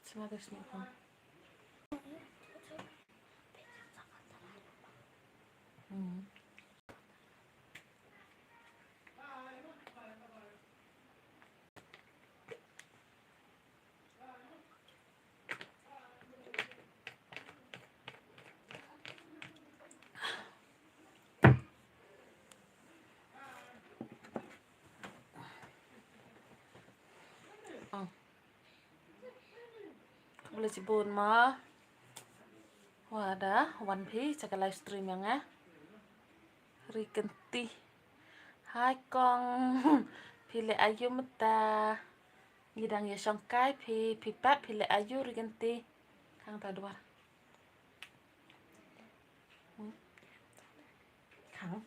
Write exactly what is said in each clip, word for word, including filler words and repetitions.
Sima da sini kan. Hmm. Khublei shibun ma. Wa da wan phi sha ka live stream ïa nga. Ri Kynti. Hai kong. Phi leh aïu mynta? Ngi dang ïa shongkai phi, phi pat phi leh aïu Ri Kynti? Khang ta dwar. Khang.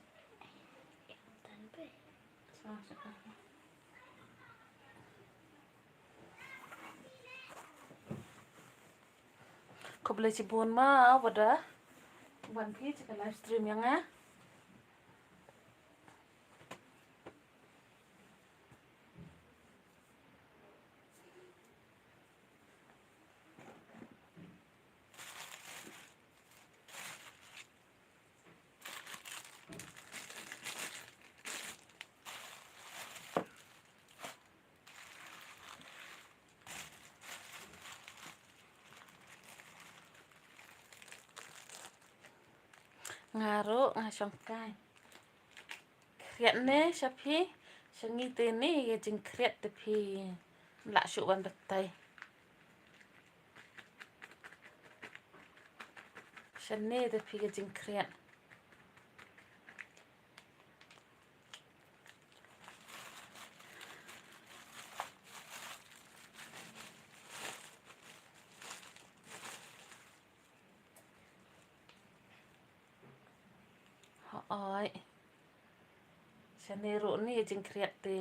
Khublei shibun ma, wa da wan phi sha ka live stream ïa nga. Nga ruh nga shongkai. Khriat ne sha phi, sha ngi te ne ïa jingkhriat te phi. Lah shuh wan batai. Sha ne te phi ïa jingkhriat. Hooid. Shane ruh ni jingkhriat te.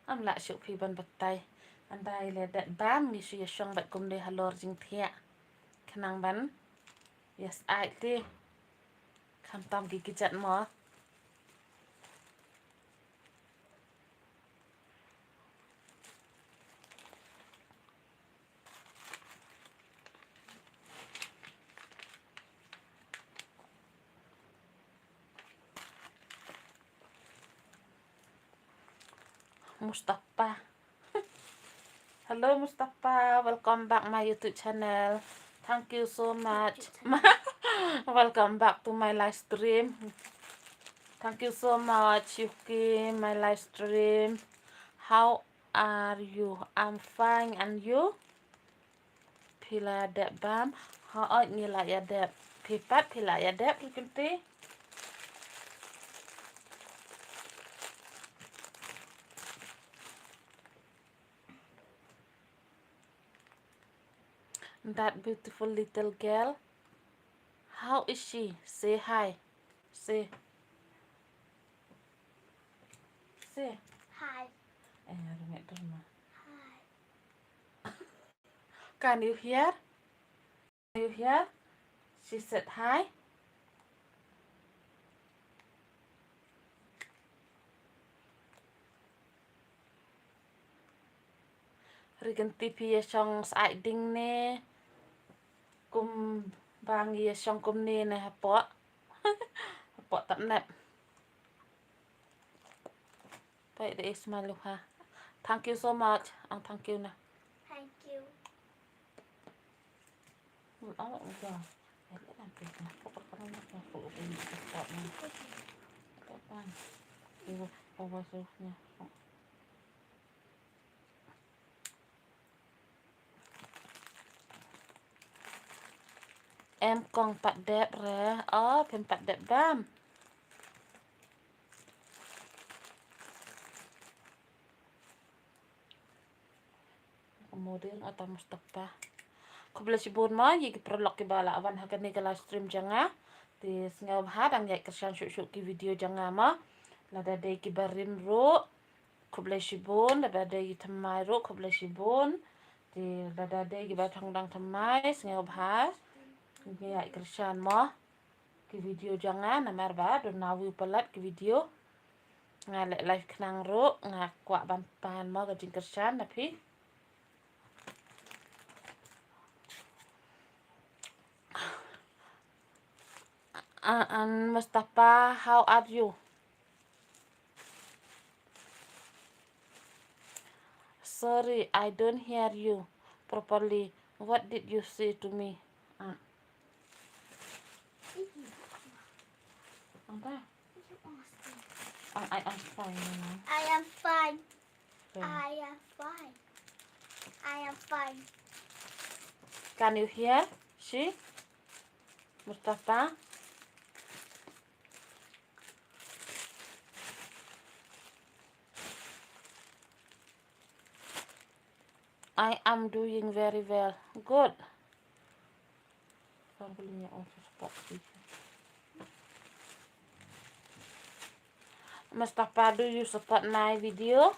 Am lah shuh phi ban batai. Ynda i leh dep bam ngi shu ïa shong bad kumne halor jingthiah. Khnang ban ïa sait te. Khamtam ki kjat mo. Mustafa. Hello Mustafa, welcome back my YouTube channel. Thank you so much. Welcome back to my live stream. Thank you so much, Yuki, my live stream. How are you? I'm fine, and you? Phi la dep bam? Hooid ngi la ïa dep. Phi pat phi la ïa dep, phi kynti? That beautiful little girl. How is she? Say hi. Say. Say. Hi. Eh, ringet derma. Hi. Can you hear? Can you hear? She said hi. Ri kynti phi ïa shong sait ding ne. Kumba ngi ïa shong kumne ne hapoh. Hapoh tap nep. Peit da i smile ha. Thank you so much. Ang thank you na. Thank you. Em kong pat dep re. O, phim pat dep bam. Ka model ata Mustafa. Khublei shibun ma ïa ki paralok kiba la wan ha kane ka live stream jong nga. Te sngewbha dang ïaid kyrshan shuh shuh ki video jong nga mo. Lada dei ki barim ruh, khublei shibun, lada dei ki thymmai ruh, khublei shibun. Te lada dei ki ba thong dang thymmai, sngewbha ïaid kyrshan mo ki video jong nga, namar ba don na view palat ki video. Nga leh live khnang ruh, nga kwah ban pan mo ka jingkyrshan na phi. Uh, and Mustafa, how are you? Sorry, I don't hear you properly. What did you say to me? Uh. Apa? I, I am fine. I am fine. Fine. I am fine. I am fine. Can you hear? She? Mustafa? I am doing very well. Good. Mustafa, do you support my video?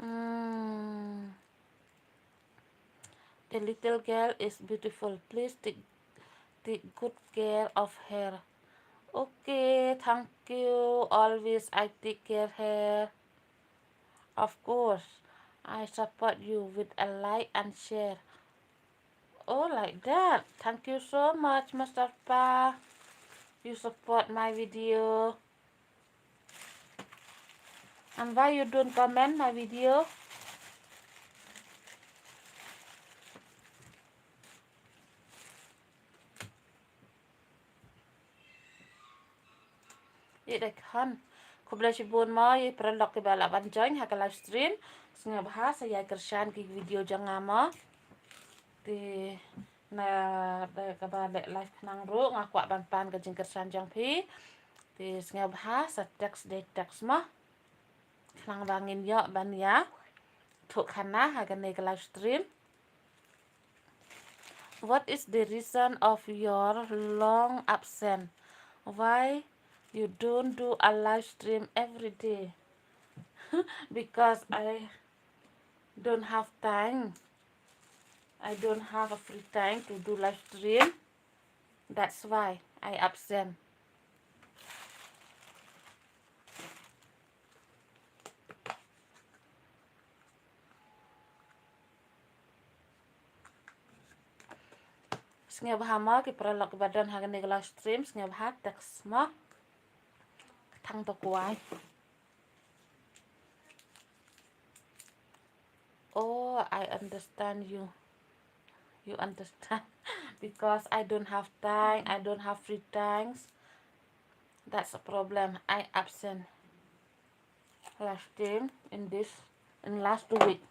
Mm. The little girl is beautiful. Please take, take good care of her. Okay, thank you. Always I take care her. Of course, I support you with a like and share. Oh, like that. Thank you so much, Mustafa. You support my video. And why you don't comment my video? Ïa dei khan. Khublei shibun mo ïa paralok kiba lah ban join ha ka live stream. Sngewbha sa ïai kyrshan ki video jong nga mo. Te na da kaba leh live khnang ruh nga kwah ban pan ka jingkyrshan jong phi. Te sngewbha sa text dei text mo. Khnang ba ngin ïoh ban ïathuh khana ha kane ka live stream. What is the reason of your long absent? Why you don't do a live stream every day? Because I don't have time. I don't have a free time to do live stream. That's why I absent. Sngewbha mo ki paralok kiba don ha kane ka live stream, sngewbha text mo. Thang to kwai. Oh, I understand you. You understand? Because I don't have time, I don't have free times. That's a problem. I absent last time in this, in last two week.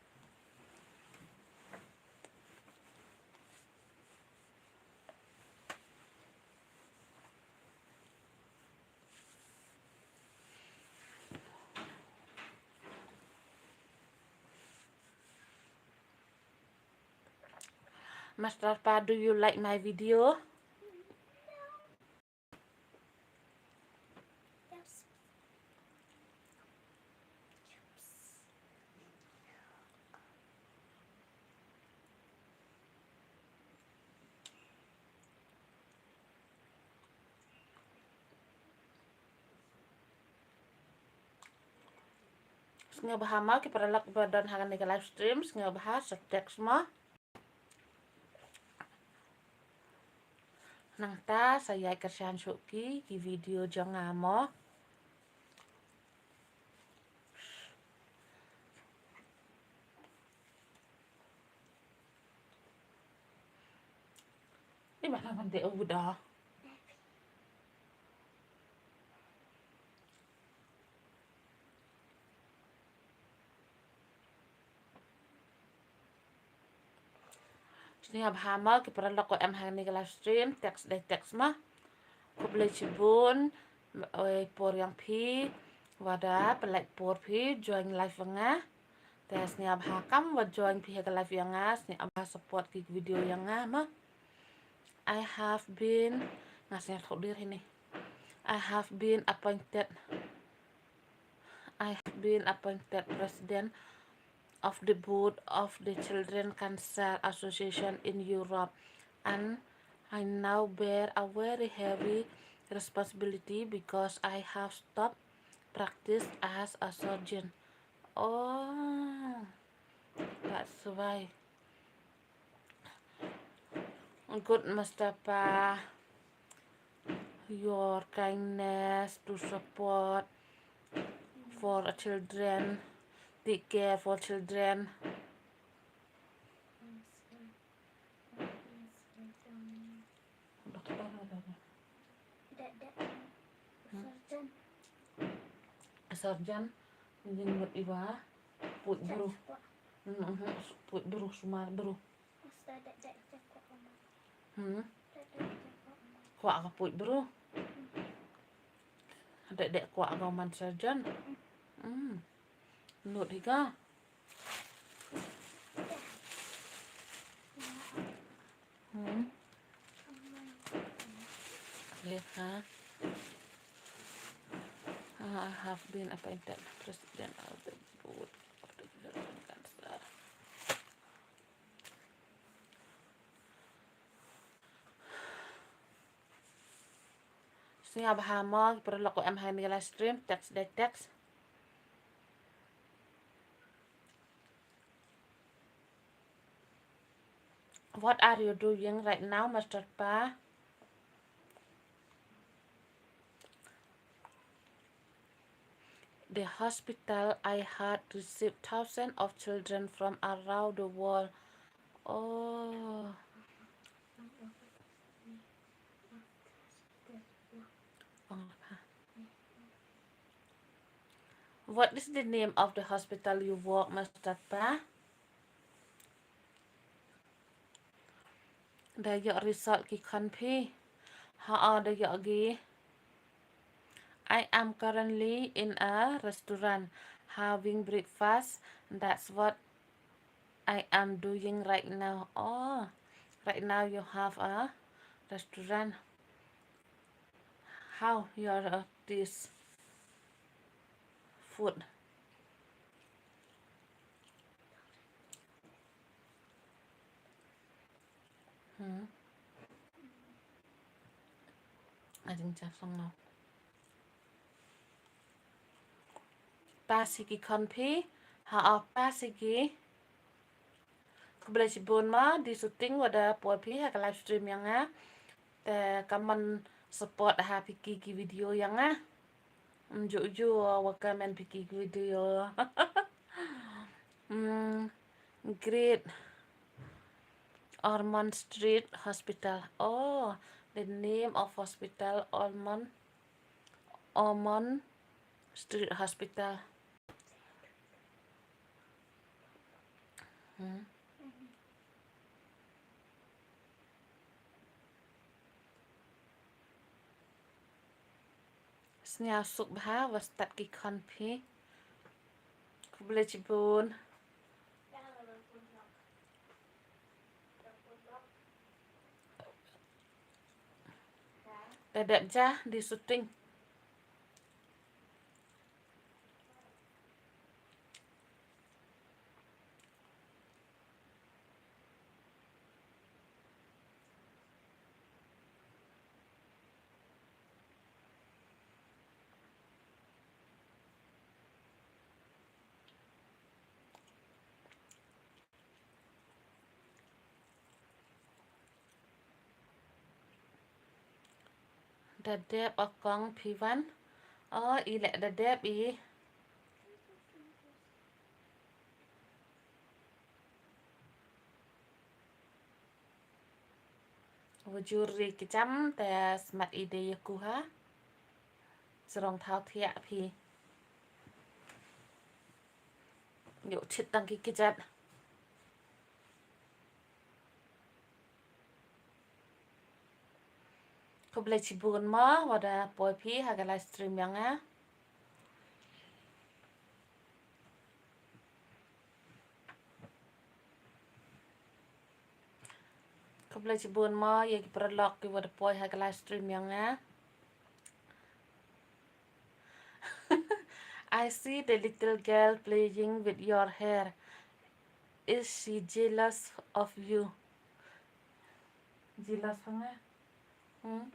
Master Pa, do you like my video? Sngewbha mo ki paralok ba don ha kane ka live stream, sngewbha sa text mo. Nangta sa ïai kyrshan shuh ki, ki video jong nga mo. Ni ba la ban de u da. Sngewbha mo ki paralok ko em ha kane ka live stream, text dei text mo. Khublei shibun. oi por ïa phi, wat da pynlait por phi join live ïa nga. Te sngewbha kam wat join phi ha ka live ïa nga, sngewbha support ki video ïa nga ma. I have been, nga sngewthuh dir hini. I have been appointed I have been appointed president of the board of the Children Cancer Association in Europe, and I now bear a very heavy responsibility because I have stopped practice as a surgeon. Oh, that's why. Good, Mister Pa. Your kindness to support for children, take care for children. Doktor ada. Dek, dek. Hmm. Surgeon. Surgeon, jingmut iwa, put bru. Hmm, hmm, put bru, sumar bru. Hmm. Kwah ka put bru. Dek dek kwah ka man surgeon. Hmm. Nud hi ka. Hmm. Lihat ha. Ah, I have been appointed president of the board of the Children Cancer. Sngewbha mo para lok em ha ïa ka live stream, text dei text. What are you doing right now, Mister Pa? The hospital I had received thousands of children from around the world. Oh. What is the name of the hospital you work, Mister Pa? Da ïoh result ki khon phi. Ha, da ïoh gi. I am currently in a restaurant having breakfast. That's what I am doing right now. Oh, right now you have a restaurant. How your, uh, this food? Hmm. Ading cha song no. Pass hi ki khon phi. Ha, oh, pass hi ki. Khublei shibun ma, dei shooting wat da poi phi ha ka live stream ïa nga. Te comment support ha phi ki ki video ïa nga. Ym ju ju wa comment phi ki ki video. Hmm, Great Ormond Street Hospital. Oh, the name of hospital, Ormond, Ormond Street Hospital. Hmm. Sngewsuk bha, wat stad ki khon phi. Khublei shibun. Da dep ja, dei shooting. Da dep o kong phi wan. O i leh da dep i. Wa jur ri ki jam te smat i dei ïa ku ha. Srong thaw thiah phi. Ïoh chit tang ki kjat. Khublei chibun mo, wat da poi phi ha ka live stream ïa nga. Khublei chibun mo ïa ki paralok kiwa da poi ha ka live stream ïa nga. I see the little girl playing with your hair. Is she jealous of you? Jealous ha nga? Hmm?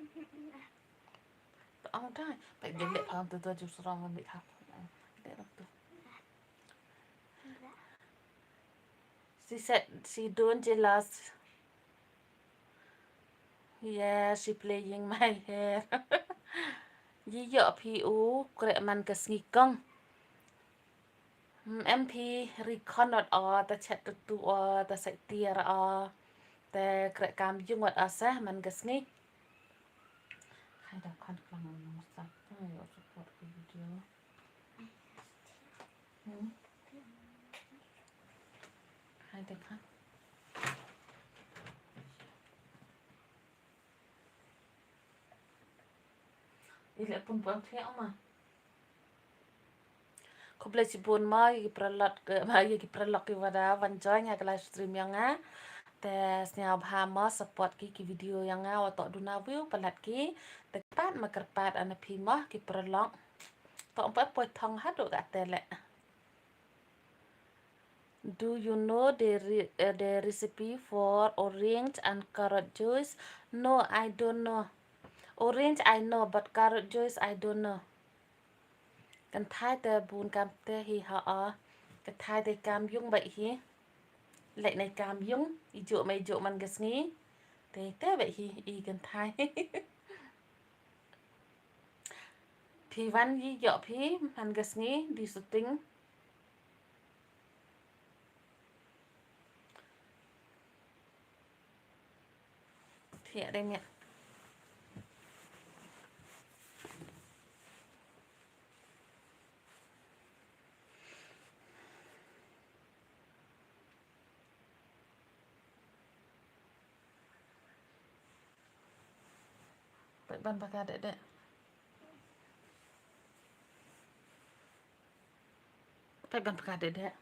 To ong dai. Peit dei leh pham tu tu ju sarong ngan bit ha. Leh rong tu. She said she don't jealous. Yeah, she playing my hair. Yi ïoh phi u kreh man ka sngi kong. Hmm, em phi ri khon wat o, ta chet tu tu o, ta sait tiar o, ta kreh kam yung wat o sa man ka sngi. Hai da khon klang nong sa, ta ïoh support ka video. Hmm. Hai da khon. I leh pun pun thiah ma. Khublei chibun mo ïa ki paralok, eh, ma ïa ki paralok kiwa da wan join ïa ka live stream ïa nga. Te sngewbha mo support ki ki video ïa nga, wa toh duna view palat ki. Te kyrpad ma kyrpad ana phi mo ki paralok. Toh ym pat poi thong haduh katte leh. Do you know the re-, uh, the recipe for orange and carrot juice? No, I don't know. Orange I know, but carrot juice I don't know. Kynthai te bun kam te hi ha a. Kynthai te kam yung beit hi. Leh nei kam yung, i juk mei juk man ka sngi. Te te beit hi i kynthai. Phi wan yi ïoh phi man ka sngi di shooting. Thiah dei miah. Peit ban paka dek dek. Peit ban paka dek dek.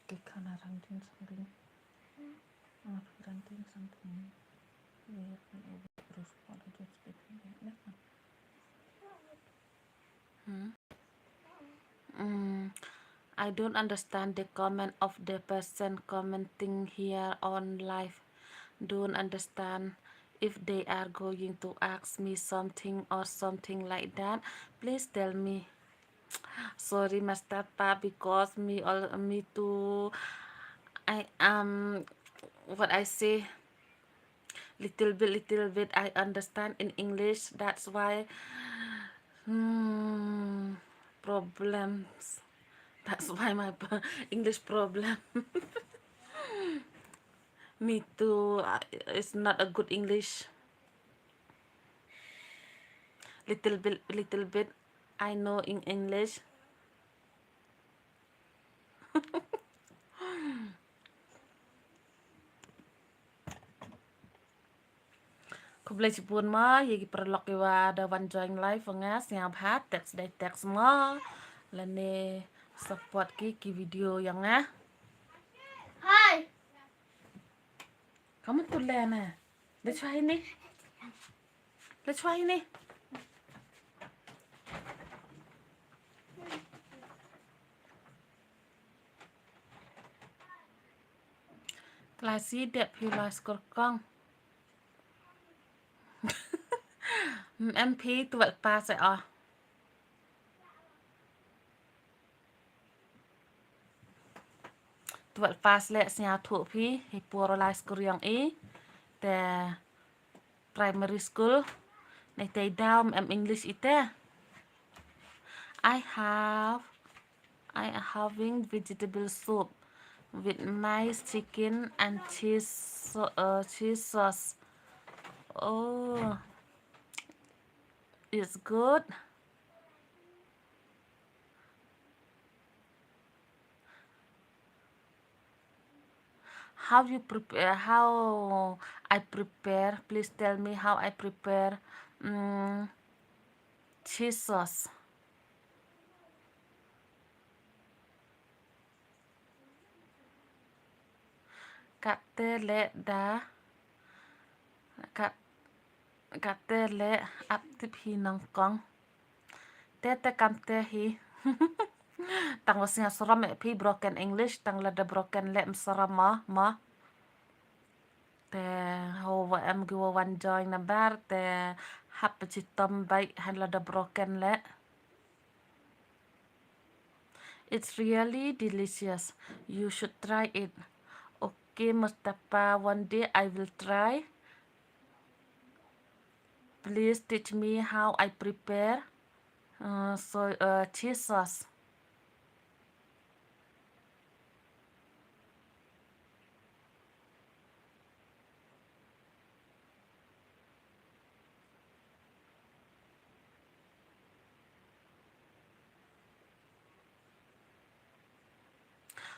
Ki khana rang tin sang tin. Ah, rang tin sang tin. Ye kan over terus pada just bikin dia. Hmm. Mm, I don't understand the comment of the person commenting here on live. Don't understand if they are going to ask me something or something like that. Please tell me. Sorry, Master Pa, because me all, me too. I am, what I say, little bit, little bit I understand in English. That's why, hmm, problems. That's why my p-, English problem. Me too. I, it's not a good English. Little bit, little bit I know in English. Khublei chibun mo ïa ki paralok kiwa da wan join live nga, sngewbha text dei text mo lane support ki ki video ïa nga. Hi. Kamu tu lena. Let's try ni. Let's try ni. Klasi dep hi la skur kong. M P twelve pass eh oh. Twelve pass leh sngewthuh phi, hi por lai skur yong i, te primary school, ne te dau em English i te. I have, I am having vegetable soup with nice chicken and cheese, so-, uh, cheese sauce. Oh, it's good. How you prepare? How I prepare? Please tell me how I prepare. Mm, cheese sauce. Katte leh da. Kat, katte leh ap tip hi nangkong. Te te kam te hi. Tang wa snga sram e phi broken English, tang lada broken leh msram ma, ma. Te ho wa em ki wa wan join na bar, te hap chitom bai han lada broken leh. It's really delicious. You should try it. Okay, Mustafa, one day I will try. Please teach me how I prepare, uh, so, uh, cheese sauce.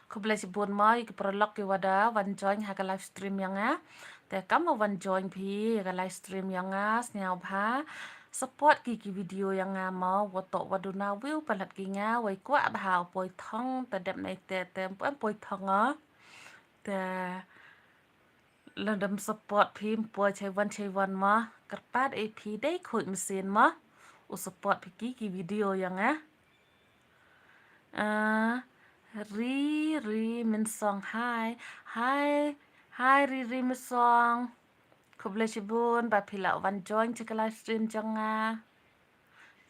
Khublei shibun mo ïa ki paralok ki wa da wan join ha ka live stream ïa nga. Te kam wa wan join phi ïa ka live stream ïa nga, sngewbha support ki ki video ïa nga mo, wa toh wa duna view palat ki nga, wei kwah bha u poi thong, te dep na ite te em poi thong o. Te lada ym support phi ym poi chai wan chai wan mo. Kyrpad e phi dei khuid machine mo. U support phi ki ki video ïa nga. Ah, Ri Ri Mynsong, hi. Hi, hi Ri Ri Mynsong. Khublei shibun ba phi la wan join cha ka live stream jong nga.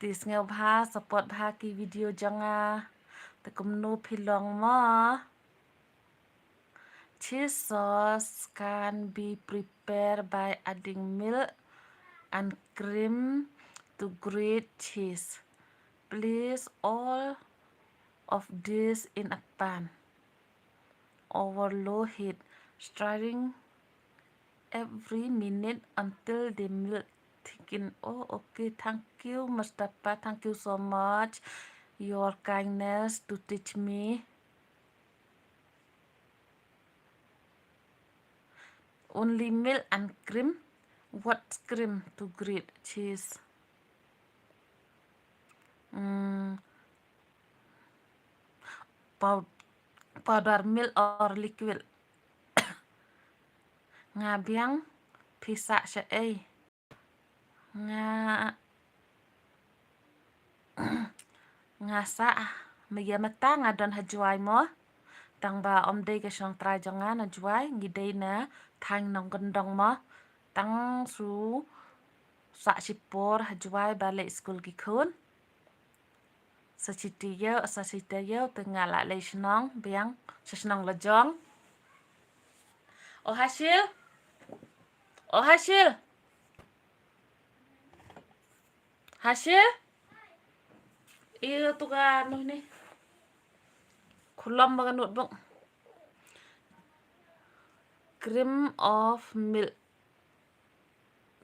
Te sngewbha support bha ki video jong nga. Te kumno phi long mo. Cheese sauce can be prepared by adding milk and cream to grate cheese. Place all of this in a pan over low heat, stirring every minute until the milk thicken. Oh, okay. Thank you, Mustafa. Thank you so much. Your kindness to teach me. Only milk and cream. What cream to grate cheese? Mm, pow-, powder milk or liquid? Nga biang phi sah shaei. Nga, nga sah, ma ïa mata nga don ha Jowai mo. Tang ba ym dei ka shnong trai jong nga na Jowai, ngi dei na thaiñ Nongkyndong mo. Tang shu sah shipor ha Jowai ba leit skul ki khun. Sa shi taïew, sa shi taïew te nga la leit shnong biang, sha shnong la jong. O Hashil. O Hashil. Hashil. Ïa tu ka noh ni. Khulom ba ka notebook. Cream of milk.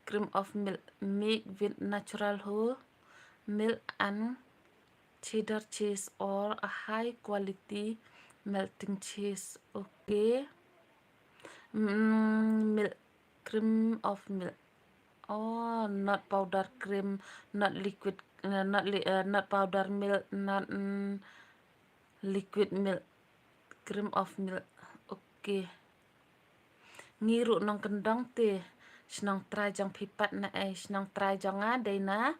Cream of milk, made with natural whole milk and cheddar cheese or a high quality melting cheese. Okay. Mm, milk, cream of milk. Oh, not powder cream, not liquid, uh, not li-, uh, not powder milk, not, mm, liquid milk. Cream of milk. Okay. Ngi ruh Nongkyndong te shnong trai jong phi pat na ei? Shnong trai jong nga dei na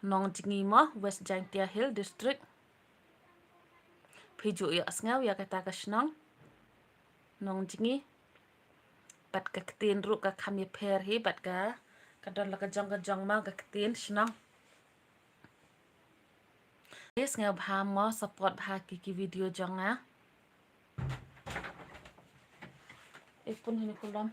Nongjngi mo, West Jaintia Hills District. Phi ju ïohsngew ïa kata ka shnong Nongjngi. Bad ka ktien ruh ka kham ïapher hi bad ka, ka don la ka jong ka jong mo ka ktien shnong. Please sngewbha mo support bha ki ki video jong nga. Ipun hini kulam.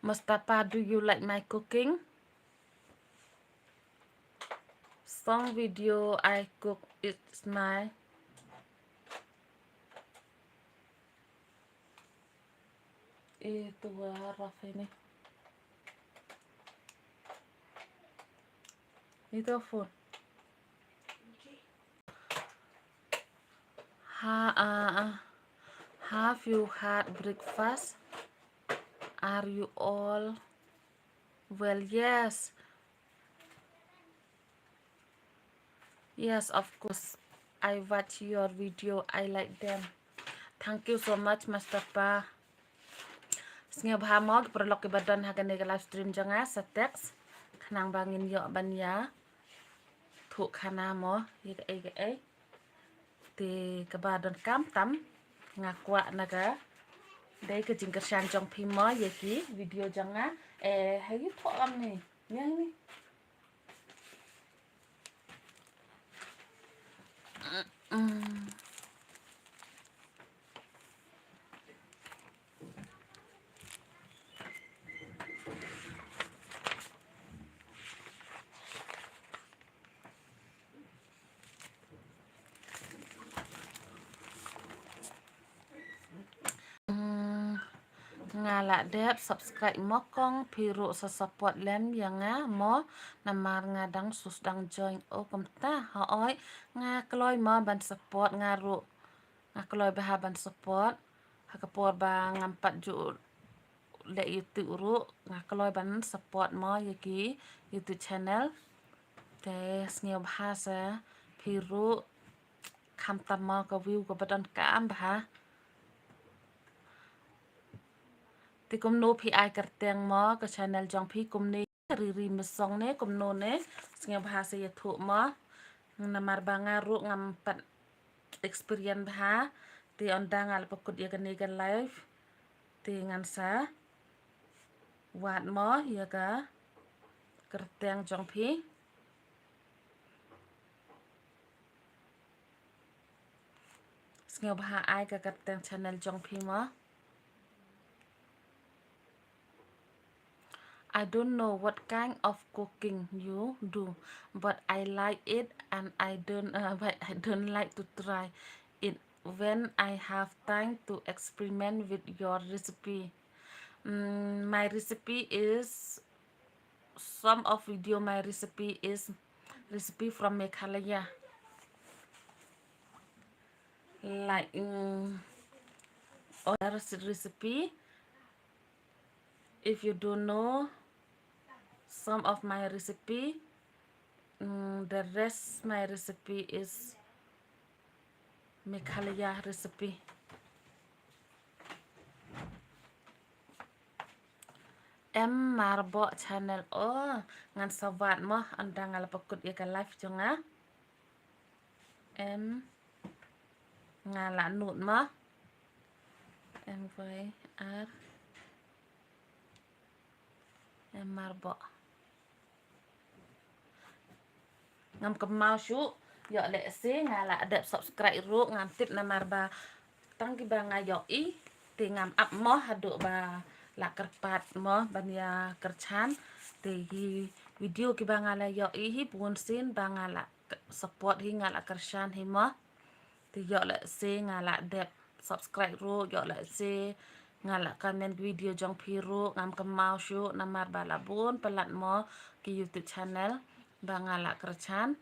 Mustafa, do you like my cooking? Song video I cook, it's my Itu waraf ini. Itu phone. Ha, ah, ah. Have you had breakfast? Are you all well? Yes. Yes, of course. I watch your video. I like them. Thank you so much, Mustafa. Sngewbha mo ki paralok kiba don ha kane ka live stream jong nga sa text khnang ba ngin ïoh ban ïathuh khana mo ïa kaei kaei. Te kaba donkam tam nga kwah na ka dei ka jingkyrshan jong phi mo ïa ki video jong nga. Eh, ha ïathuh kam ni. Ïa ni. Mm, nga la dep subscribe mo kong, phi ruh sa support lem ïa nga mo, namar nga dang shu sdang join. O kumta, hooid, nga kloi mo ban support nga ruh. Nga kloi bha ban support. Ha ka por ba ngam pat ju leh YouTube ruh, nga kloi ban support mo ïa ki YouTube channel. Te sngewbha sa phi ruh, khamtam mo ka view kaba donkam bha. Te kumno phi ai kyrteng mo ka channel jong phi, kumne, Riri Mesong ne kumno ne, sngewbha sa ïathuh mo. Namar ba nga ruh ngam pat experience bha. Te ynda nga la pynkut ïa kane ka live, te ngan sa wad mo ïa ka kyrteng jong phi. Sngewbha ai ka kyrteng channel jong phi mo. I don't know what kind of cooking you do, but I like it and I don't, uh, but I don't like to try it when I have time to experiment with your recipe. Mm, my recipe is, some of video my recipe is recipe from Meghalaya. Like, mm, other recipe, if you don't know some of my recipe, mm, the rest my recipe is Meghalaya recipe. M Marboh channel. Oh, ngan sa wad mo, ynda nga la pynkut ïa ka live jong nga. M, nga la nud mo. M Y R. M Marboh. Ngam kynmaw shuh, ïoh lehse nga la dep subscribe ruh, ngam tip namar ba tang kiba nga ïohi te ngam ap mo haduh ba la kyrpad mo ban ïa kyrchan. Te ki video kiba nga la ïohi hi bun sien ba nga la support hi, nga la kyrchan hi mo. Te ïoh lehse nga la dep subscribe ruh, ïoh lehse nga la comment video jong phi ruh, ngam kynmaw shuh namar ba la bun palat mo ki YouTube channel ba nga la kyrchan.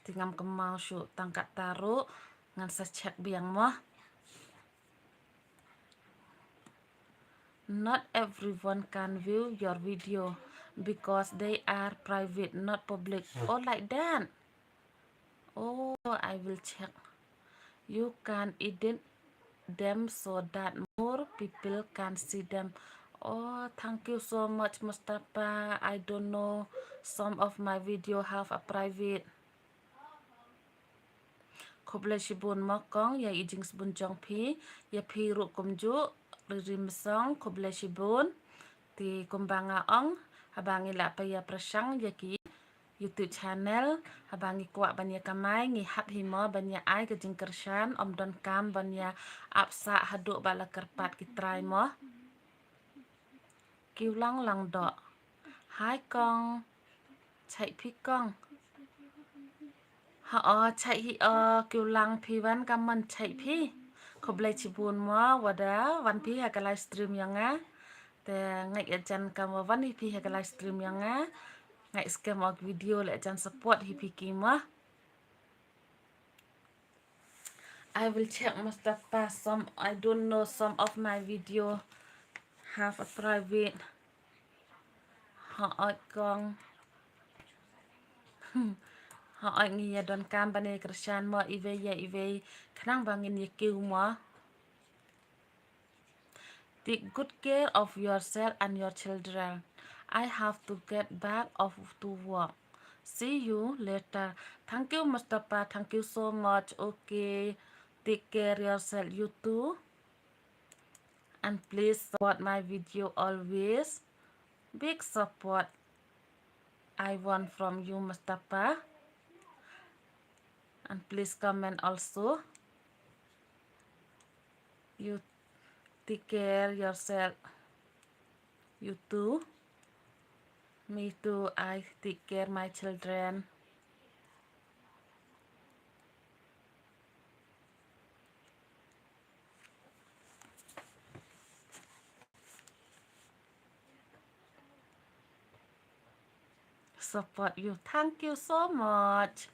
Te ngam kynmaw shuh, tang kata ruh ngan sa check biang mo. Not everyone can view your video because they are private, not public. Oh, like that. Oh, I will check. You can edit them so that more people can see them. Oh, thank you so much, Mustafa. I don't know, some of my video have a private. Khublei shibun mo kong ïa i jingsbun jong phi, ïa phi ruh kumjuh, Riri Mesong, khublei shibun. Te kumba nga ong, haba ngi lah pyrshang ïa ki YouTube channel, haba ngi kwah ban ïa kamai, ngi hap hi mo ban ïa ai ka jingkyrshan, ym donkam ban ïa ap sah haduh ba la kyrpad ki trai mo. Kiw lang lang doh. Hai kong. Chait phi kong. Ha o chait hi o kiw lang phi wan ka man chait phi. Khublei chibun mo wada wan phi ha ka live stream yong nga. Te ngai ajan ka mo wan hi phi ha ka live stream yong nga. Ngai skem o video le ajan support hi phi ki mo. I will check Mustafa some, I don't know, some of my video have a private. Ha oi kong. Ha oi ngi ya don kam bane kershan mo iwei ya iwei khnang ba ngin ya kiw mo. Take good care of yourself and your children. I have to get back off to work. See you later. Thank you, Mustafa. Thank you so much. Okay. Take care yourself. You too. And please support my video always. Big support I want from you, Mustafa. And please comment also. You take care yourself. You too. Me too. I take care my children. Support you. Thank you so much.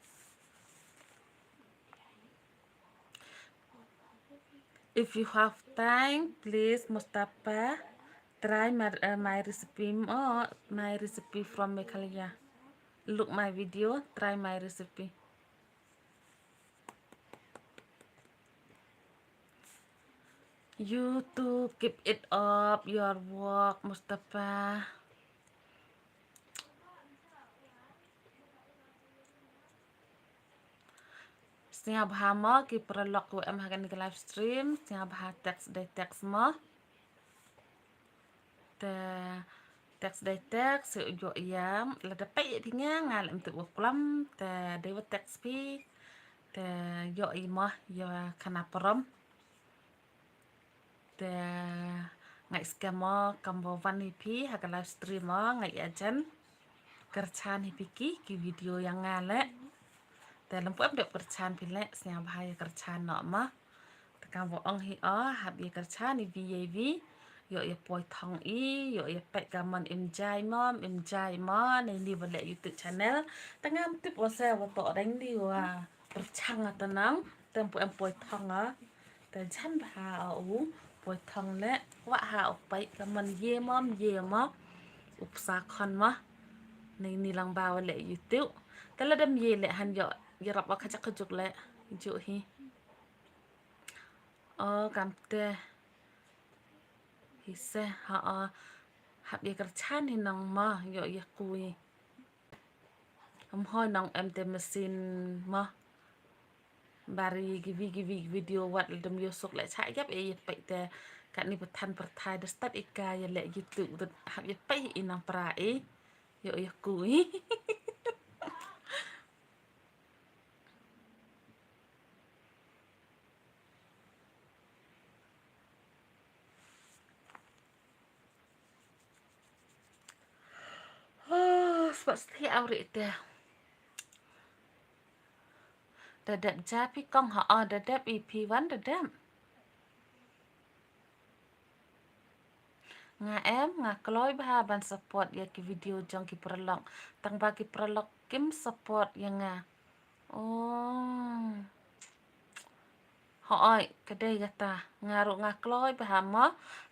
If you have time, please, Mustafa, try my, uh, my recipe, oh, my recipe from Meghalaya. Look my video, try my recipe. You too, keep it up, your work, Mustafa. Sngewbha mo ki paralok ki wa em ha kani ka live stream, sngewbha text dei text mo. Te text dei text, ïoh ïa, lada peit ïa phi nga, nga leh mynta wa klam, te dei wa text phi, te ïoh i mo, ïa khana parom. Te ngai skhem mo, kam wa wan hi phi, ha ka live stream mo, ngai ïa jan. Kyrchan hi phi ki, ki video ïa nga leh. Te lem pu em dep kyrchan phi leh, sngewbha ïa kyrchan noh mo. Te kam wa ong hi o, hap ïa kyrchan hi vi ïa vi. Ïoh ïa poi thong i, ïoh ïa peit ka mon im jai mo, im jai mo, nei ni wa leh YouTube channel. Te ngam tip wa se wa toh dang ni wa pyrchang a tanang, te em pu em poi thong a. Te jan bha o u poi thong leh, wa ha u peit ka mon ye mo, ye mo. U psa khon mo. Nei ni lang ba wa leh YouTube. Te la dem ye leh han ïoh, ïarap wa kajak kajuk leh. Ju hi. O, kam te. Hi se, ha o. Hap ïa kyrchan hi nong mo, ïoh ïa kui. Am hoi nong em te machine mo. Bari ki vi ki vi video wat la dem ïoh suk leh cha ïap ïa peit te. Katni pathan pyrthai da stad i ka ïa leh YouTube da hap ïa peit i nang pra i. Ïoh ïa kui. Oh, spot sthi awri te. Da dep ja phi kong ha o, da dep i phi wan da dep. Nga em, nga kloi bha ban support ïa ki video jong ki paralok. Tang ba ki paralok kim support ïa nga. Oh. Hooid, ka dei kata. Nga ruh nga kloi bha mo,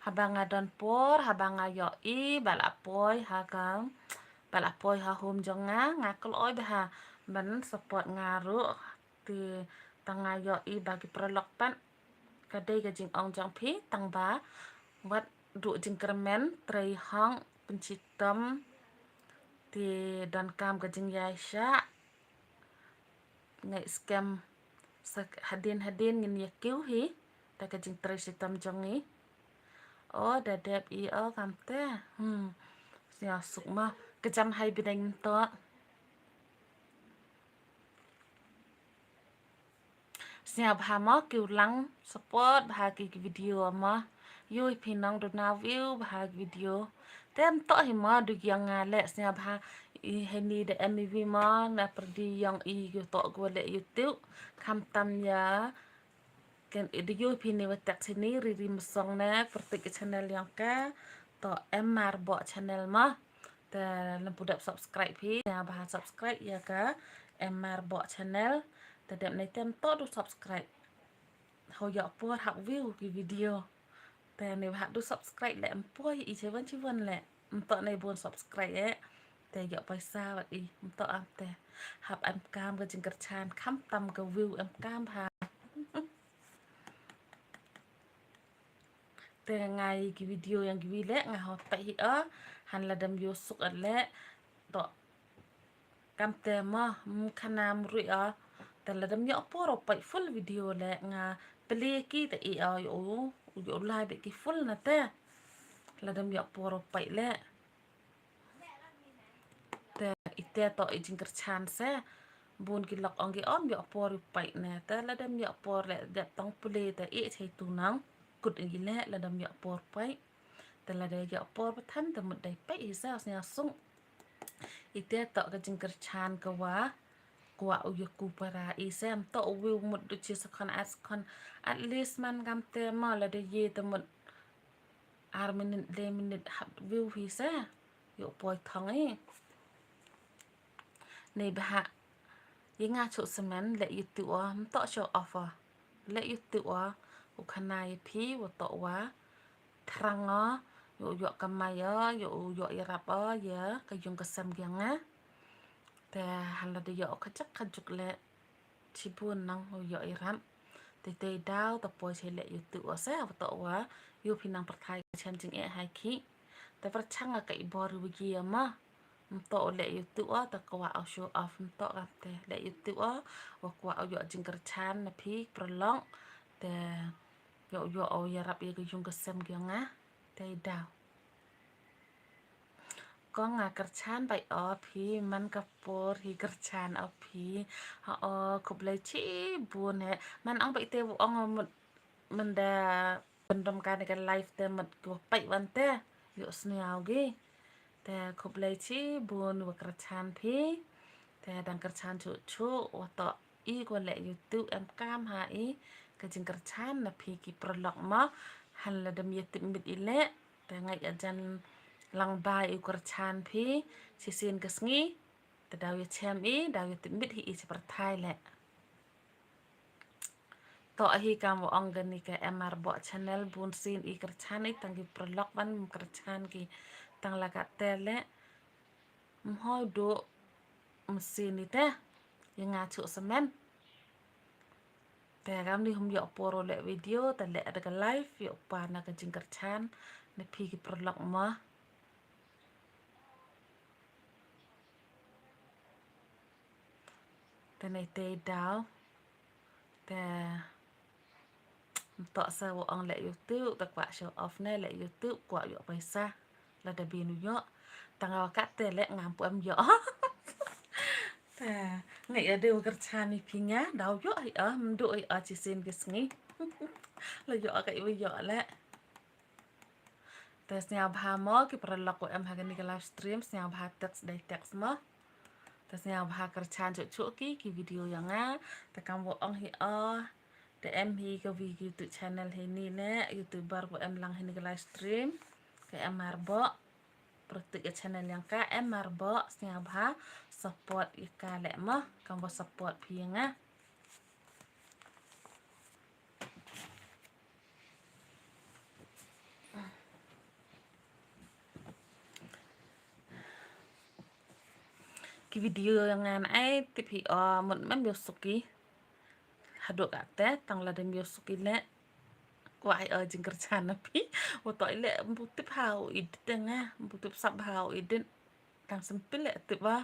haba nga don por, haba nga ïohi ba la poi ha ka, ba la poi ha home jong nga, nga kloi bha ban support nga ruh. Te tang nga ïohi ba ki paralok pat, ka dei ka jingong jong phi, tang ba wat duh jingkyrmen, trei hok, pynshitom, te donkam ka jingïaishah. Ngai skhem sa hadien hadien ngin ïa kiew hi da ka jingtrei shitom jong ngi. O da dep i o kamte. Hmm. Sngewsuk ma ka jam hai bneng to. Sngewbha mo kiew lang support bha ki video mo. Ïoh phi nang duna view bha ki video. Te ym toh hi mo, du ïa nga leh sngewbha. I hei ni da em i wi mo, na pyrdi ïong i ïa toh ko leh YouTube. Kham tam ïa. Ken i da ïoh phi ni wa tek sini ri ri masong ne, pyrtik ka channel ïong ka. Toh em mar bo channel mo. Te lem pu dep subscribe phi, sngewbha subscribe ïa ka em mar bo channel. Te dep nei tem toh du subscribe. Ho ïoh por hap view ki video. Te ne bha du subscribe leh em poi i chewan chewan leh. Em toh ne bun subscribe eh. Te ïoh paisa wat i. Em toh am te. Hap em kam ka jingkyrchan kham tam ka view em kam bha. Te ngai ki video ïong ki wi leh nga ho peit hi o. Han la dem ïoh suk at leh. Toh. Kam te mo, mm, khana mrui o. Te la dem ïoh por o peit full video leh nga plie ki te i o ïoh u, ïoh u lai beh ki full na te. La dem ïoh por o peit leh. Te i te toh i jingkyrchan se. Bun ki lok ong ki om ïoh por u peit ne. Te la dem ïoh por leh dep tong plie te i chei tu nang. Kut i leh la dem ïoh por peit. Te la dei ïoh por ba than te mut dei peit hi sa sngewsuk. I te toh ka jingkyrchan ka wa kwah u ïa ku para i sem toh u view mut du chi sa khon at khon at least man kam te mo la dei ye te mut ar minit le minit hap view hi sa ïoh poi thong i. Nei bha. Ïa nga chuh semen leh YouTube o, ym toh show off o. Leh YouTube o, u khana ïa phi, wa toh wa. Thrang o, ïoh ïoh kamai o, ïoh ïoh ïarap o, ïa ka yung ka sem ïa nga. Te han la da ïoh ka jak ka juk leh. Chibun nang u ïoh ïarap. Te te daw, te poi che leh YouTube o se, wa toh wa. Ïoh phi nang pyrthai ka chem jingeh hai ki. Te pyrchang ka i bor wi ki ma. Ym toh u leh YouTube o, te kwah u show off ym toh kam te. Leh YouTube o, wa kwah u ïoh jingkyrchan na phi, pyrlong. Te ïoh ïoh u ïarap ïa ka yung ka sem ïa nga. Te daw. Ko nga kyrchan bai o phi, man ka por hi kyrchan o phi. Ha o, khublei chibun he. Man ong bai te u ong mut, man da Pynrem kane ka live te mut kiwa peit wan te. Ïoh sniaw gi. Te khublei chibun wa kyrchan phi. Te dang kyrchan chuh chuh wa toh i ko leh YouTube em kam ha i. Ka jingkyrchan na phi ki paralok mo. Han la dam ïa tip mit i leh. Te ngai ajan lang bai u kyrchan phi. Shisien ka sngi. Te daw ïa chem i, daw ïa tip mit hi i cha pyrthai leh. Toh hi kam wa ong kani ka M R Boh channel bun sien i kyrchan i tang ki paralok wan kyrchan ki tang la ka te leh. Mhoi do msien i te. Ïa nga chuh semen. Te kam ni hum ïoh por leh video, te leh da ka live, ïoh pa na ka jingkyrchan, na phi ki paralok mo. Te nei te daw. Te mtoh sa wa ong leh YouTube, te kwah show off ne leh YouTube, kwah ïoh paisa. Lada bin u ïoh. Tang wa kat te leh ngam pu em ïoh. Te ngai ade wa kyrchan i phi nga, daw ïoh hi ah, mdu hi ah chi sien ki sngi. La ïoh ka i wa ïoh leh. Te sniaw bha mo ki paralok wa em ha kani ka live stream, sniaw bha text dei text mo. Te sniaw bha kyrchan chuh chuh ki, ki video ïa nga. Te kam wa ong hi ah. Te em hi ka wi ki YouTube channel hi ni ne, YouTuber wa em lang hi ni ka live stream. Ka M R Boh. Pyrtuh ka channel ïa ka M R Boh, sniaw bha support ïa ka leh mo. Kam wa support phi ïa nga. Ki video ïa nga na ai tip hi o mut mem ïoh suk i. Haduh ka te tang la dem ïoh suk i leh. Kwah hi o jingkyrchan na phi. Wa toh i leh mbu tip ha u edit nga, mbu tip sap ha u edit. Tang sempil leh tip wa.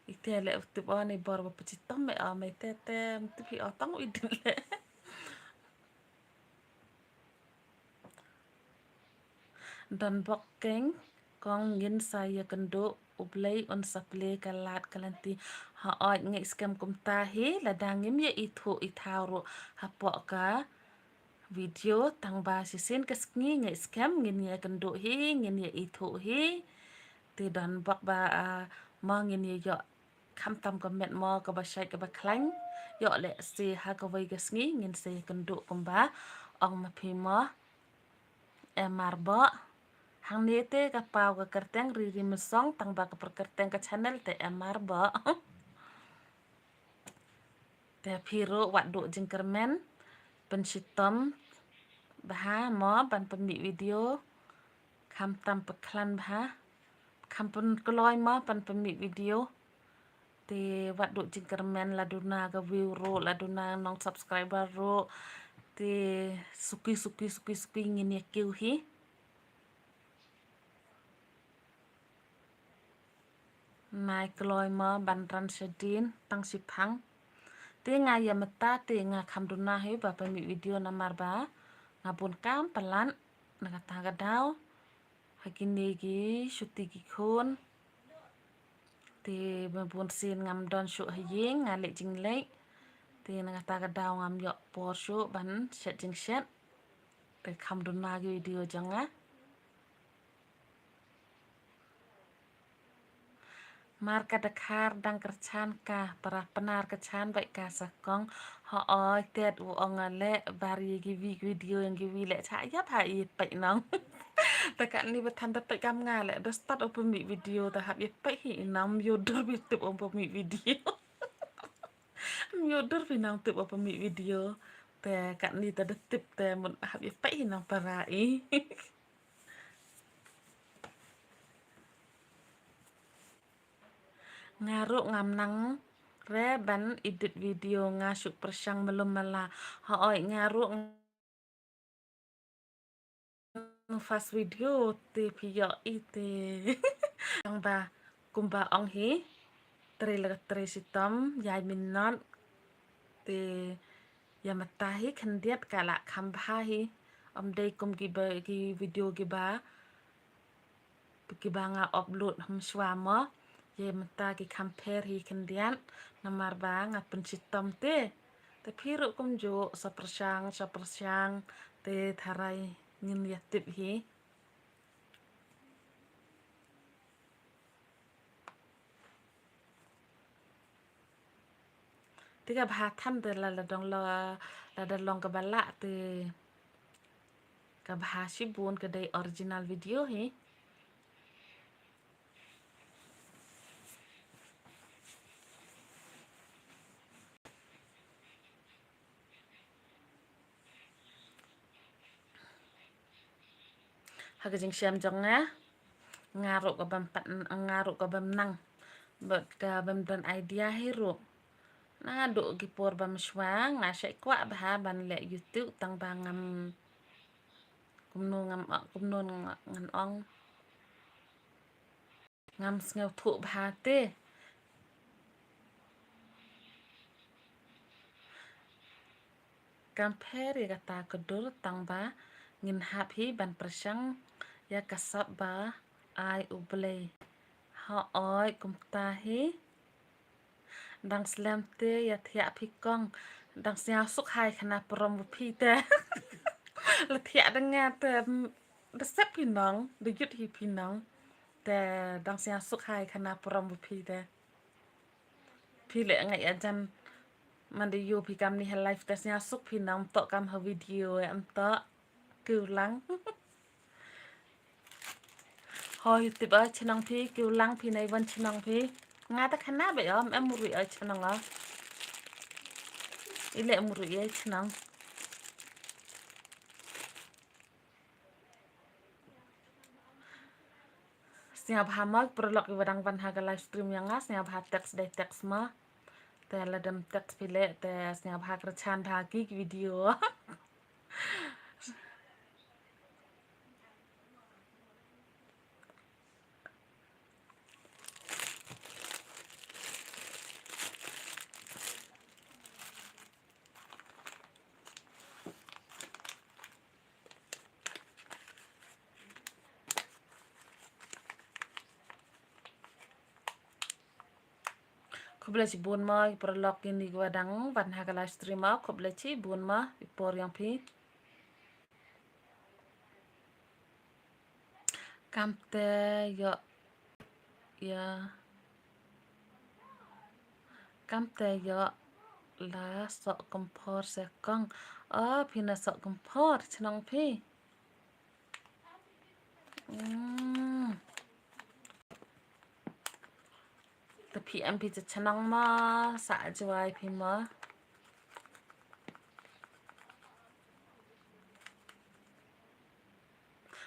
I te leh u tip wa ni bor wa pachitong me o me te te mbu tip hi o tang u edit leh. Don bok keng kong ngin sa ïa kynduh U Blei un sa plie ka lad ka lynti. Ha oi ngi skhem kumta hi lada ngim ïa ithuh ithaw ruh hapoh ka video, tang ba shisien ka sngi ngi skhem ngin ïa kynduh hi, ngin ïa ithuh hi. Te don bok ba, ah, mo ngin ïa ïoh khamtam ka met mo kaba shait kaba khlaiñ. Ïoh leh se ha kawei ka sngi ngin sa ïa kynduh kumba ong ma phi mo. Em mar bok. Hangne te ka paw ka kyrteng Riri Mynsong, tang ba ka pyrkyrteng ka channel te em mar bok. Te phi ruh wat duh jingkyrmen, pynshitom bha mo ban pynmih video, khamtam pynkhlaiñ bha, kham pynkloi mo ban pynmih video. Te wat duh jingkyrmen, la duna ka view ruh, la duna nong subscriber ruh. Te suki suki suki suki ngin ïa kiew hi. Nai kloi mo ban ran shadien tang shiphang. Te nga ïa mynta te nga kham duna hi ba pynmih video namar ba nga bun kam palat na kata ka daw. Ha kine ki shuti ki khun. Te ba bun sien ngam don shuh ha ïing, nga leh jingleh. Te na kata ka daw ngam ïoh por shuh ban shet jingshet. Te kham duna ki video jong nga. Mar ka dkhar dang kyrchan ka, para Pnar kyrchan bad ka sa kong. Hooid, tet u ong ale, bar ïa ki vi-, video ïa ki vi leh cha ïa pha i peit nong. Te katni ba than da peit kam nga leh, da start u pynmih video, te hap ïa peit hi i nong, ym ïoh dur phi tip u pynmih video. Ym ïoh dur phi nong tip u pynmih video. Te katni te da tip te mut hap ïa peit hi nong para i. Nga ruh ngam nang re ban edit video, nga shu pyrshang mlum mala. Hooid, nga ruh ng-, fast video te phi ïoh i te. Tang ba kumba ong hi, tre la tre shitom ïai minot. Te ïa mynta hi khyndiat ka la kham bha hi. Ym dei kum ki ba, ki video ki ba, ki ba nga upload hynshwa mo. Ïa mynta ki kham pher hi khyndiat namar ba nga pynshitom te. Te phi ruh kumjuh, sa pyrshang, sa pyrshang, te tharai ngin ïa tip hi. Te ka bha than te la, la dang la, la da long kaba lah te ka bha shibun, ka dei original video hi. Ha ka jingshem jong nga, nga ruh ka bym pat, nga ruh ka bym nang bad ka bym don idea hi ruh. Naduh ki por ba mynshuwa nga shait kwah bha ban leh YouTube, tang ba ngam, kumno ngam, kumno ngan ong, ngam sngewthuh bha te. Kam pher ïa kata ka dur, tang ba ngin hap hi ban pyrshang ïa ka sap ba ai U Blei. Hooid, kumta hi. Dang slem te ïa thiah phi kong. Dang sngewsuk hai khana parom u phi te. La thiah da nga te, mm, da sep phi nong, da yut hi phi nong. Te dang sngewsuk hai khana parom u phi te. Phi leh nga ïa jan man da ïoh phi kam ni ha live te sngewsuk phi nong, to kam ha video em to. Kiew lang. Hoi tip ai chnong phi, kiew lang phi nai wan chnong phi. Nga ta khana ba ym em murui ai chnong a. I leh murui ai chnong. Sngewbha mo paralok iwa dang wan ha ka live stream ïa nga, sngewbha text dei text mo. Te lada ym text phi leh te sngewbha kyrchan bha ki video. Khublei shibun mo i paralok, ini kiwa dang wan ha ka live stream mo, khublei shibun mo i por ïong phi. Kamte ïoh, ïa. Kamte ïoh la soh kymphor se kong. O, phi na soh kymphor chnong phi. Hmm. Te phi em phi te chnong ma, sa jwai phi ma.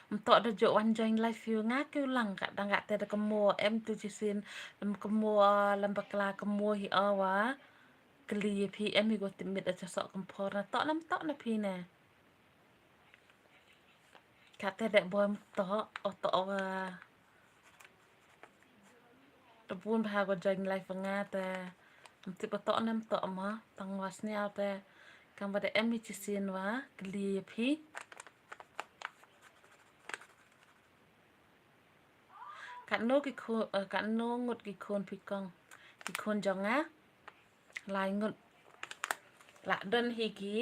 Mtoh da jooh wan join live view nga ki u lang ka dang ka te da kamo em tu jisin lem kamo lem bakla kamo hi awa. Kli phi em hi go timit a cha soh kymphor na toh nam toh na phi ne. Kate dek boi mtoh, o toh wa. Te bun bha ko join live nga te. Mtip toh nam toh ma, tang wa sniaw te. Kam ba de em hi chisien wa, kli phi. Katno ki khun, eh, katno ngut ki khun phi kong. Ki khun jong nga. Lai ngut. La don hi ki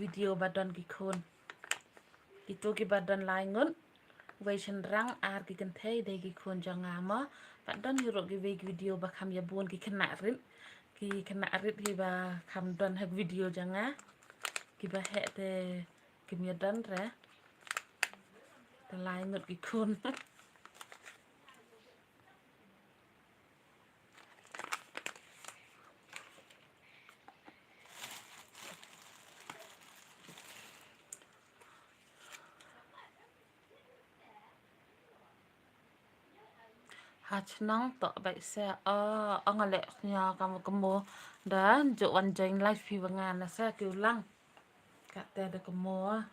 video ba don ki khun. Kitu ki ba don lai ngut. Wei shynrang ar ki kynthei dei ki khun jong nga mo. Ba don hi ruh ki wei ki video ba kham ïa bun ki khynnah rit. Ki khynnah rit hi ba kham don ha video jong nga. Ki ba heh te kim ïa don re. Te lai ngut ki khun. Ha chnong toh bai se, o, ong a leh snia kam kamo da jooh wan join live phi ba nga na se ki u lang. Kate da kamo.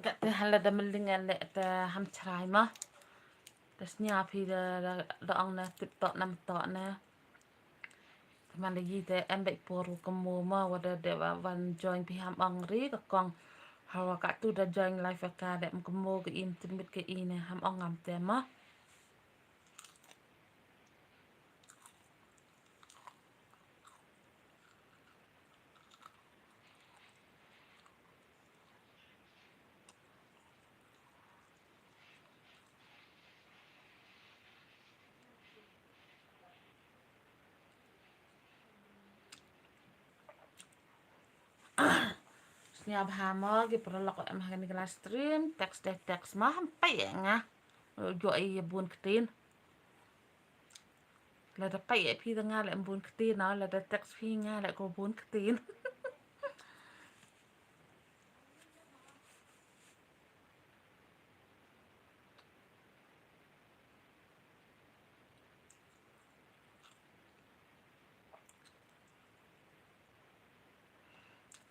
Kate hala da mling ale te ham chrai ma. Te snia phi da, da, da ong na tip toh nam toh na. Te man da yi te em bek por u kamo ma wa da de wa wan join phi ham ong ri ka kong. Hawa katu da join live ka de em kamo ka im timit ka i ne ham ong ngam te ma. Snia bha mo ki paralok em ha kane ka live stream, text de text mo, ham peit nga. Jooh ïa bun ktien. Lada peit ïa phi da nga leh bun ktien, lada text phi nga leh ko bun ktien.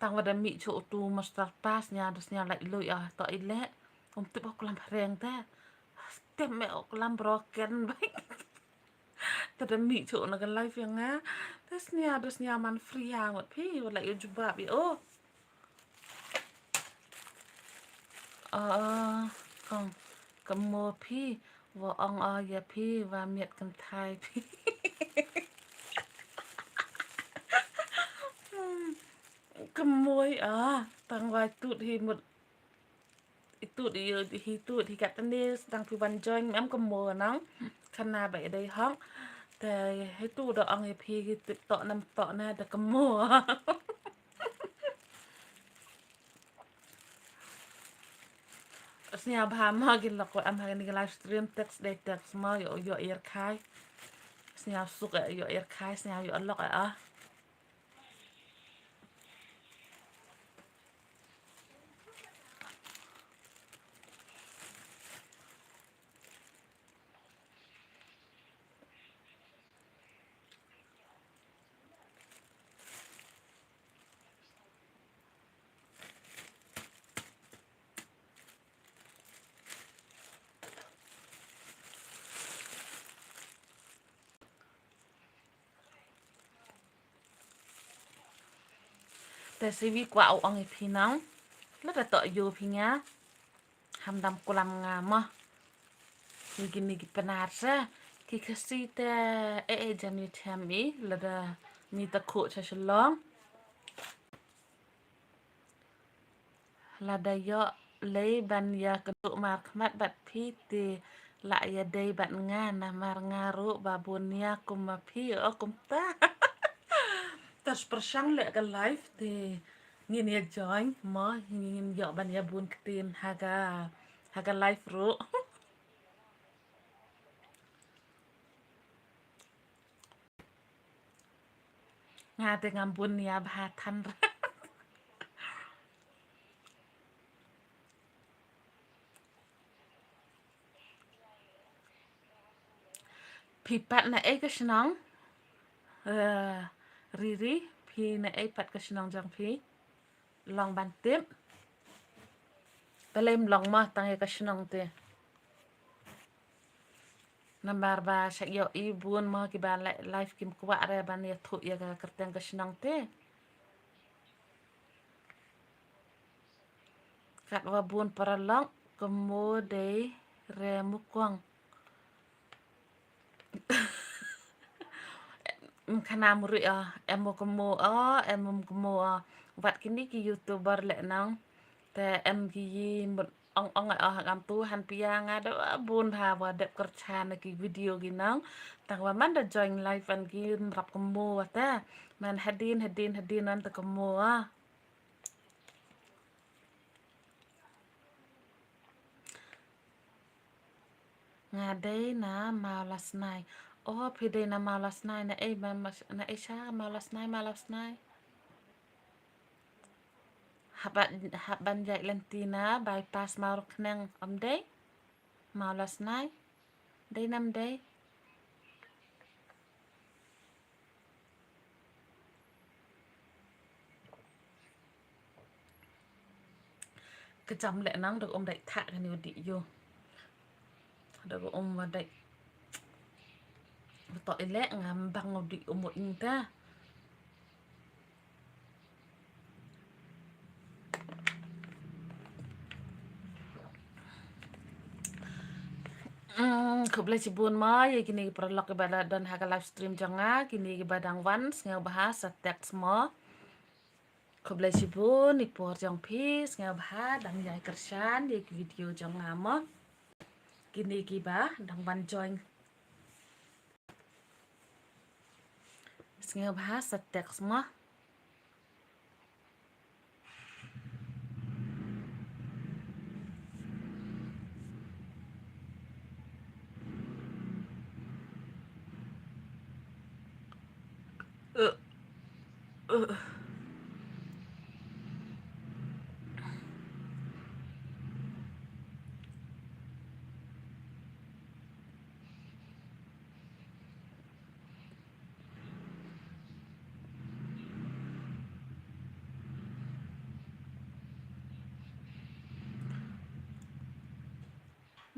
Tang wa da mih chuh utu master pass nia, da snia lait lui ah, to i leh. Um tip o klam phareng te. Stem me o klam broken bai. Te da mih chuh na ka live ïa nga. Da snia, da snia man free ha ngut phi, wa lait ïa jubab ïa o. Ah, kong, kamo phi, wa ong o ïa phi, wa miat kynthai phi. Kamo i, ah, tang wa tut hi mut. I tut i, hi tut hi katne, dang phi wan join, em kamo nang. Khana ba i dei hok. Te hi tu da ong ïa phi, tip toh nam toh na, da kamo. Snia bha mo ki lok wa am ha kane ka live stream, text dei text mo, ïoh, ïoh ïa khai. Snia suk, ïoh ïa khai, snia ïoh lok ah. Te siwi kwah u ong ïa phi nang. Lada toh ïa phi nga. Ham dam kulam nga mo. Ïa kine ki Pnar sa, ki Khasi te, eh, eh, jan ïa them i, lada mi ta khuh cha Shillong. Lada ïoh lei ban ïa kynduh markhmat bad phi te lah ïa dei bad nga namar nga ruh ba bun ïa kum ma phi, o kumta. Te pyrshang leh ka live te ngin ïa join mo, ngin ïoh ban ïa bun ktien ha ka, ha ka live ruh. Nga te ngam bun ïa bha than. Phi pat na ei ka shnong? Eh, Riri, phi na ei pat ka shnong jong phi? Long ban tip. Balei ym long mo tang ïa ka shnong te. Namar ba sha ïoh i bun mo kiba li-, live kim kwah re ban ïathuh ïa ka kyrteng ka shnong te. Katwa bun paralok, kynmaw dei re mukong. Em khana muri o, em mo kynmaw o, em mo kynmaw o. Wat kini ki YouTuber leh nang. Te em ki yi mut ong ong o, ngam tu han pia nga da bun bha wa dep kyrchan ki video ki nang. Tang wa man da join live an ki mrap kynmaw wa te. Man hadien, hadien, hadien an te kynmaw o. Nga dei na Mawlasnai. O, phi dei na Mawlasnai, na ei ma, ma, na ei sha Mawlasnai, Mawlasnai. Hap ban, hap ban ïaid lynti na bypass Mawryngkneng, ym dei? Mawlasnai. Dei nam dei? Ka jam leh nang da um dei thah kani u dih ïoh. Da um wa dei. Betok i leh ngam bang u dih um u ing ta. Mm, khublei shibun mo ïa kine ki paralok kiba la don ha ka live stream jong nga, kine kiba dang wan sngewbha sa text mo. Khublei shibun i por jong phi, sngewbha dang ïai kyrshan ïa ki video jong nga mo. Kine kiba dang wan join. Sngewbha sa text mo.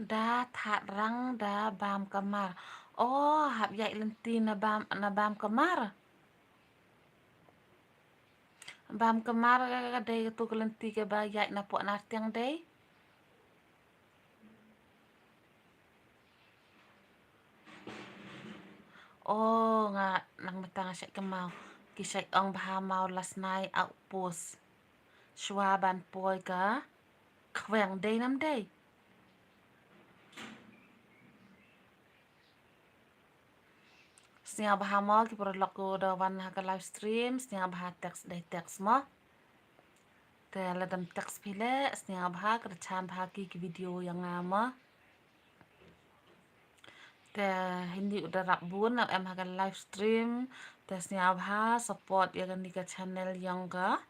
Da Thadrang da Bam Kamar. O, hap ïaid lynti na Bam, na Bam Kamar. Bam Kamar ka dei tu ka lynti kaba ïaid na Pok Nartiang dei. O, nga nang mynta nga shait kynmaw. Ki shait ong bha Mawlasnai outpost. Shuwa ban poi ka khweng dei nam dei. Sngewbha mo ki paralok kiba wan ha ka live stream, sngewbha text dei text mo. Te lada ym text phi leh, sngewbha kyrshan bha ki ki video ïa nga mo. Te hynrei u da rap bun em ha ka live stream. Te sngewbha support ïa kani ka channel jong ka.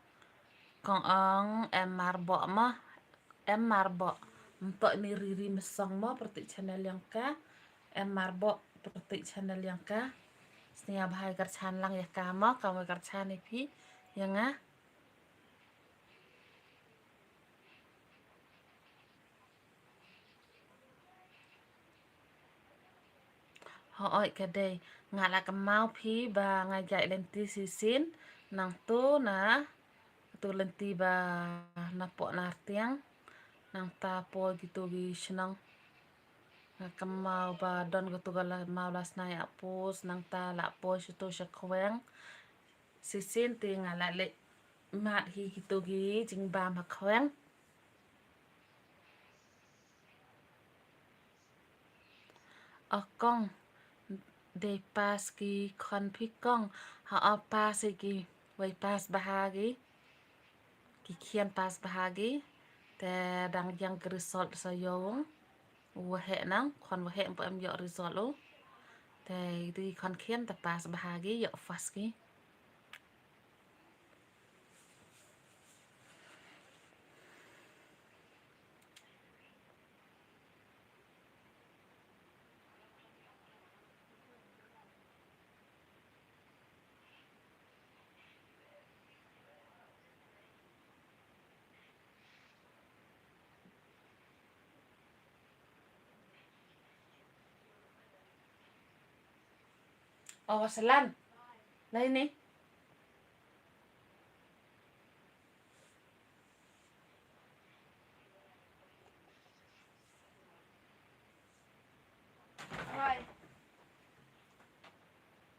Kong ong em Marbok mo. Em Marbok. Mynta ni Riri Mesong mo, pyrthei channel jong ka. Em Marbok, pyrthei channel jong ka. Sngewbha kyrshan lang ïa ka mo, ka mo kyrshan ïa phi ïa nga. Hooid ka dei, nga la kynmaw phi ba nga ïaid lynti shisien, nangtu na tu lynti ba na Pok Nartiang, nangta poi kitu ki shnong. Nga kynmaw ba don katu ka la maw la snai ap post nangta la post ito sha khweng. Shisien te nga la leit mad hi kito ki jingbam ha khweng. O kong, dei pass ki khon phi kong? Ha, o pass hi ki, wei pass bha ki. Ki khian pass bha ki. Te dang ïeng ki result sa ïoh. Waheh nang, khon waheh em ïoh result u. Te ito ki khon khian te pass bha ki, ïoh first ki. O, Selan. Nai ni. Oi.